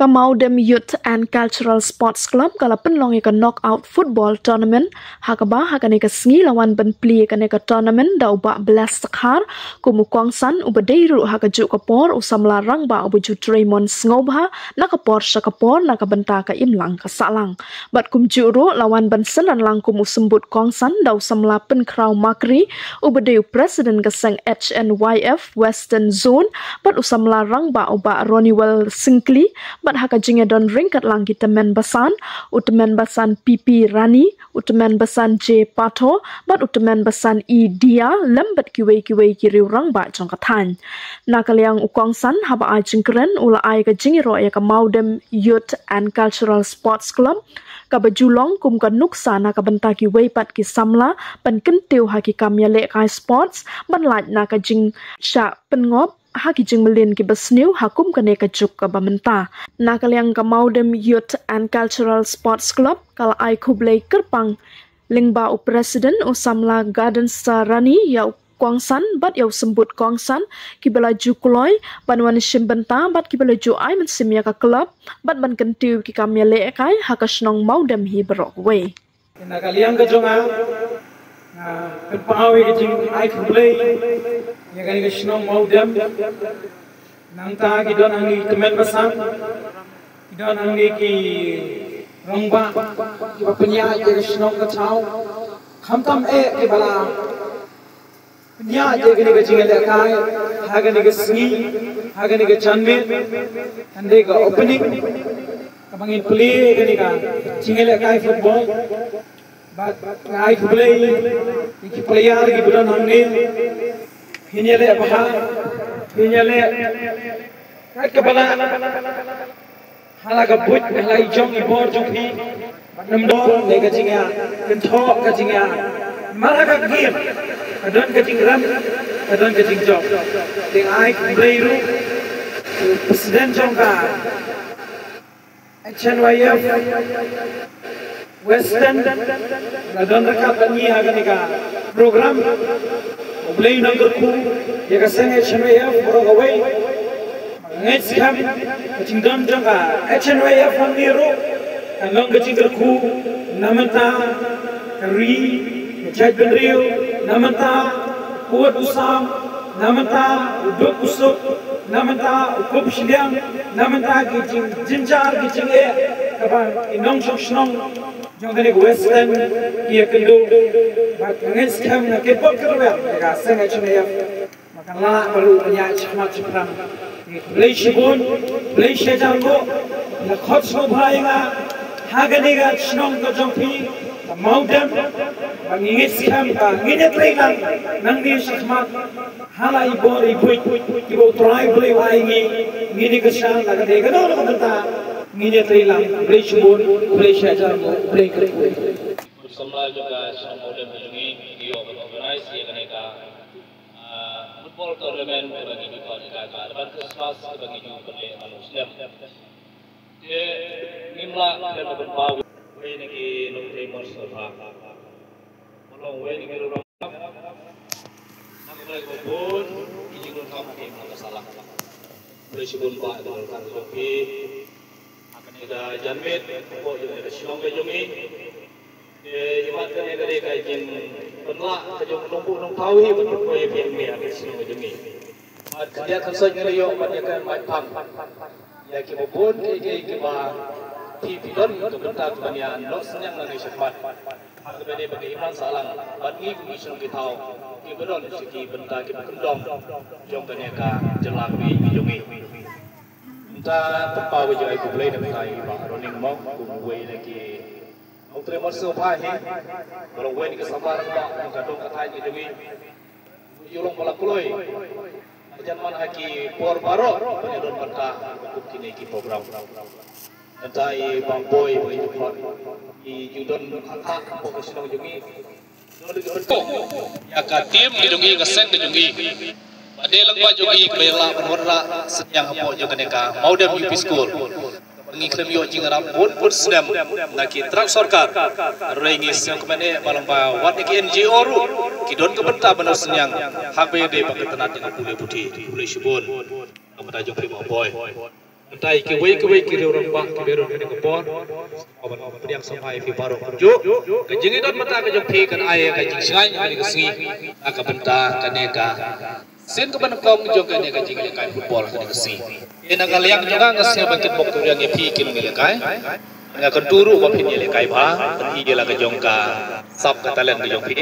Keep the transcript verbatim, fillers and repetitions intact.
Ka Maudem Youth and Cultural Sports Club ka la pynlong ïa ka knockout football tournament, ha kaba ha kane ka sngi la wan ban plie ïa kane ka tournament da u Bah Bless Dkhar kum u kongsan, uba dei ruh ha kajuh ka por u samla rangbah uba ju trei mon sngewbha na ka por sha ka por na ka bynta ka imlang ka sahlang. Bad kumjuh ruh la wan ban synran lang kum u symbud kongsan da u samla Pynkhraw Makri, uba dei u president ka seng H N Y F Western Zone, bad u samla rangbah u Bah Roniwell Syngkli, bad ha ka jingïadon ryngkat lang ki tymmen basan, u tymmen basan P P Rani, u tymmen basan J Patho, bad u tymmen basan E Dia, lem bad kiwei kiwei ki riew rangbah jong ka thaiñ. Na ka liang u kongsan, haba ai jingkren u la ai ka jingïaroh ïa ka Maudem Youth and Cultural Sports Club, kaba ju long kum ka nuksa na ka bynta kiwei pat ki samla ban kyntiew ha ki kam ïalehkai sports, ban lait na ka jingshah pynngop ha ki jingmlien kiba sniew ha kum kane ka juk kaba mynta. Na ka liang ka Maudem Youth and Cultural Sports Club ka la ai khublei kyrpang lyngba u president u samla Garden Star Rani ïa u kongsan bad ïa u symbud kongsan, kiba la ju kloi ban wan shim bynta bad kiba la ju ai mynsiem ïa ka club bad ban kyntiew ki kam ïalehkai ha ka shnong Maudem hi baroh kawei. Na ka liang ka jong nga, nga pynpaw ïa ka jingai khublei ïa kane ka shnong Maudem. Nangta ki don hangne ki tymmen basan, ki don hangne ki rangbah kiba pynïaid ïa ka shnong ka thaw. Khamtam eh kiba la pynïaid ïa kane ka jingïalehkai ha kane ka sngi, ha kane ka janmiet, hynrei ka opening kaba ngin plie ïa kane ka jingïalehkai football. Bad nga ai khublei ïa ki player kiba don hangne. Phin ïaleh bha, phin ïaleh kat kaba lah. Ha la ka buit, ha la i jong i bor jong phi. Bad nym don ne ka jingïa, kynthoh ka jingïa. Mar ha ka game ka don ka jingrem, ka don ka jingjop. Te nga ai khublei ruh u president jong ka H N Y F Western, la don ryngkat bad ngi ha kane ka program. U Blei un nang kyrkhu ïa ka seng H N Y F baroh kawei. Ngeit skhem ka jingdon jong ka H N Y F hangne ruh kan long ka jingkyrkhu na bynta ka ri, ka jaitbynriew, na bynta u wat u sam, na bynta u duk u suk, na bynta u kup shiliang, na bynta ki jingjynjar ki jingeh kaba ki nongshong shnong jong kane ka Western ki ïakynduh. Bad nga ngeit skhem nga kyrpad kyrwem ïa ka seng H N Y F ba kan lah ka ruh ban ïaid shakhmat shaphrang. Khublei shibun, khublei shihajar nguh, la khot sngewbha ïa nga ha kane ka shnong ka jong phi ka Mawdem. Ba ngi ngeit skhem ba ngin ïatrei lang nangne shakhmat ha la i bor i buit kiba U Trai U Blei u ai ngi. Ngin ïa kyrshan na ka dei kano kano ka bynta, ngin ïatrei lang. Khublei shibun, khublei shihajar nguh, khublei kyrkhu. Samla jong ka shnong Mawdem jong ngi ki ïoh ban organize ïa kane ka ah, football tournament kaba ngi ju pynlong ka, ka Advance Christmas kaba ngi ju pynlong man u snem. Te ngim lah khlem da pynpaw wei na ki nongtrei mon sngewbha. Ka long wei na ki rurang. Na ka Blei kaba bun ki jingdonkam ki mla ka sala. Khublei shibun ba ka donkam ka jong phi. Ha kane ka janmiet hapoh jong ka shnong ka jong ngi. Te ïa mat kane ka dei ka jingpynlah ka jong u nongbuh nongthaw hi ban pynpoi ïa phi hangne ha ka shnong ka jong ngi. Bad khyndiat khynsoit ngi la ïoh ban ïa ka mait phang ïa kiba bun kiei kiei kiba phi phi don ka bynta ka ban ïa noh synñiang nangne shakhmat. Ha kaba dei ba ka imlang sahlang bad ngi kum ki shnong ki thaw kiba don sha ki bynta kiba kyndong jong kane ka jylla kaba ïeit ka jong ngi. Mynta pynpaw ka jingai khublei na ka bynta i Bah Ronning Mawk kum uwei na ki nongtrei mon sngewbha hi ba long uwei na ki samla rangbah jong ka dong ka thaiñ ka jong ngi. Ïa long ba la kloi hajan man ha ki por baroh ban ïadon bynta kum kine ki program. Mynta i Bah Boi ba i ju khot i ju don ha ka hapoh ka shnong jong ngi. Ïa ka team ka jong ngi, ka seng ka jong ngi. Ba dei lang ba jong ngi ba ïa lah ban wanrah synñiang hapoh jong kane ka Mawdem U P School. Ngi khlem ïoh jingïarap bun bun snem na ki trak sorkar. Hynrei ngi sngewkmen eh ba long ba wat ïa ki N G O ruh ki don ka bynta ban ïoh synñiang. Haba ïadei bad ka tnat jong ka pule puthi. Khublei shibun. Ka bynta jong phi Bah Boi. Mynta ïa kiwei kiwei ki riew rangbah kiba rung ha kane ka por, ka ban pdiang samphai ïa phi baroh kumjuh. Ka jingïadon mynta ka jong phi kan ai ka jingshngaiñ ha kane ka sngi na ka bynta kane ka sien kaba nyngkong jong kane ka jingïalehkai football ha kane ka sngi. Te na ka liang jong nga, nga sngew ban kynmaw kyrpang ïa phi ki nongïalehkai. Nga kyntu ruh ba phin ïalehkai bha, phin ïoh ïa la ka jong ka sap ka talent ka jong phi.